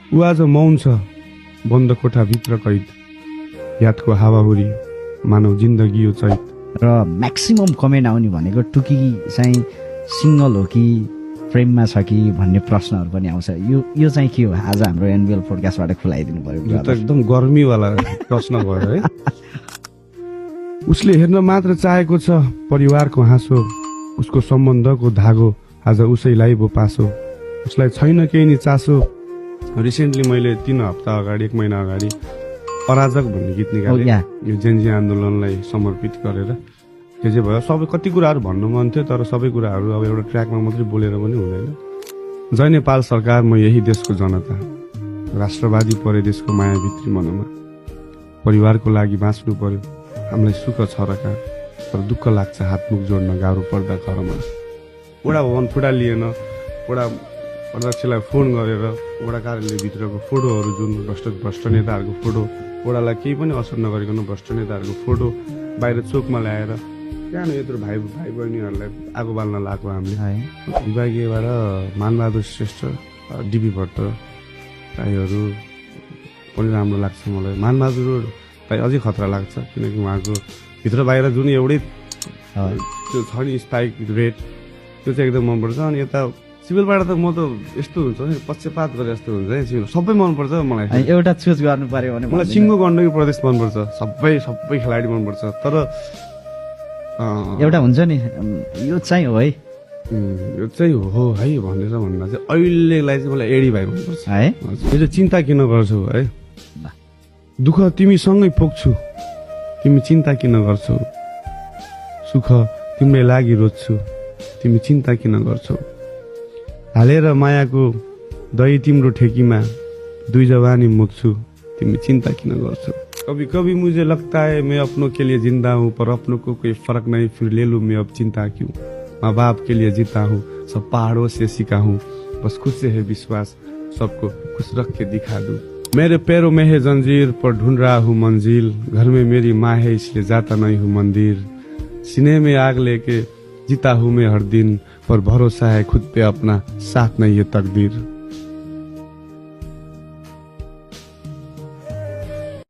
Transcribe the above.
ऊ आज मौन छ बन्द कोठाभित्र कैद, यादको हावाहुरी मानव जिन्दगी यो चैत। र म्याक्सिमम कमेन्ट आउने भनेको टुकी चाहिँ सिङ्गल हो कि प्रेममा छ कि भन्ने प्रश्नहरू पनि आउँछ। यो चाहिँ के हो? आज हाम्रो एनबिएल पोडकास्टबाट खुलाइदिनु पर्यो। यो त एकदम गर्मीवाला प्रश्न भयो है। उसले हेर्न मात्र चाहेको छ परिवारको हाँसो, उसको सम्बन्धको धागो आज उसैलाई भो पासो, उसलाई छैन केही नि चासो। रिसेन्टली मैले 3 हप्ता अगाडि 1 महिना अगाडि अराजक भन्ने गीत निकालेँ, यो जेनजी आन्दोलनलाई समर्पित गरेर। के चाहिँ भयो, सबै कति कुराहरू भन्नु मन थियो, तर सबै कुराहरू अब एउटा ट्र्याकमा मात्रै बोलेर पनि हुँदैन। जय नेपाल सरकार, म यही देशको जनता, राष्ट्रवादी परदेशको मायाभित्री मनमा, परिवारको लागि बाँच्नु पर्यो, हामीलाई सुख छ र कहाँ, तर दुःख लाग्छ हातमुख जोड्न गाह्रो पर्दा घरमा। वडा भवन फुटा लिएन, वडा अध्यक्षलाई फोन गरेर वडा कार्यालयभित्रको फोटोहरू जुन भ्रष्ट नेताहरूको फोटो, वडालाई केही पनि असर नगरिकन भ्रष्ट नेताहरूको फोटो बाहिर चोकमा ल्याएर सानो यत्रो भाइ बहिनीहरूलाई आगो बाल्न लगाएको हामीले। विभागीयबाट मानबहादुर श्रेष्ठ, डिबी भट्ट राईहरू पनि राम्रो लाग्छ मलाई। मानबहादुर राई अझै खतरा लाग्छ, किनकि उहाँको भित्र बाहिर जुन एउटै त्यो छ नि स्पाइक रेट, त्यो चाहिँ एकदम मनपर्छ। अनि यता सिभिलबाट त म त यस्तो हुन्छ नि, पक्षपात गरे जस्तो हुन्छ है सिभिल, सबै मनपर्छ मलाई। एउटा चुज गर्नु पर्यो भने मलाई सिङ्गो गण्डकी प्रदेश मनपर्छ, सबै खेलाडी मनपर्छ। तर एउटा हुन्छ नि यो चाहिँ हो है, यो चाहिँ हो है भनेर भन्दा चाहिँ अहिलेलाई चाहिँ मलाई एडी भाइ मनपर्छ है। यो चाहिँ चिन्ता किन गर्छौ है, दुःख तिमीसँगै पोख्छु, तिमी चिन्ता किन गर्छौ, सुख तिम्रै लागि रोज्छु, तिमी चिन्ता किन गर्छौ, हालेर मायाको दही तिम्रो ठेकीमा, 2 जवानी मुक्छु, तिमी चिन्ता किन गर्छौ। कभी कभी मुझे लगता है मैं अपनों के लिए जिंदा हूँ, पर अपनों को कोई फर्क नहीं, फिर ले लूं मैं अब चिंता क्यों। माँ बाप के लिए जीता हूँ, सब पहाड़ों से सीखा हूँ, बस खुद से है विश्वास, सबको खुश रख के दिखा दूं। मेरे पैरों में है जंजीर, पर ढूंढ रहा हूँ मंजिल, घर में मेरी माँ है इसलिए जाता नहीं हूँ मंदिर, सीने में आग लेके जीता हूँ मैं हर दिन, पर भरोसा है खुद पे अपना, साथ नहीं है तकदीर।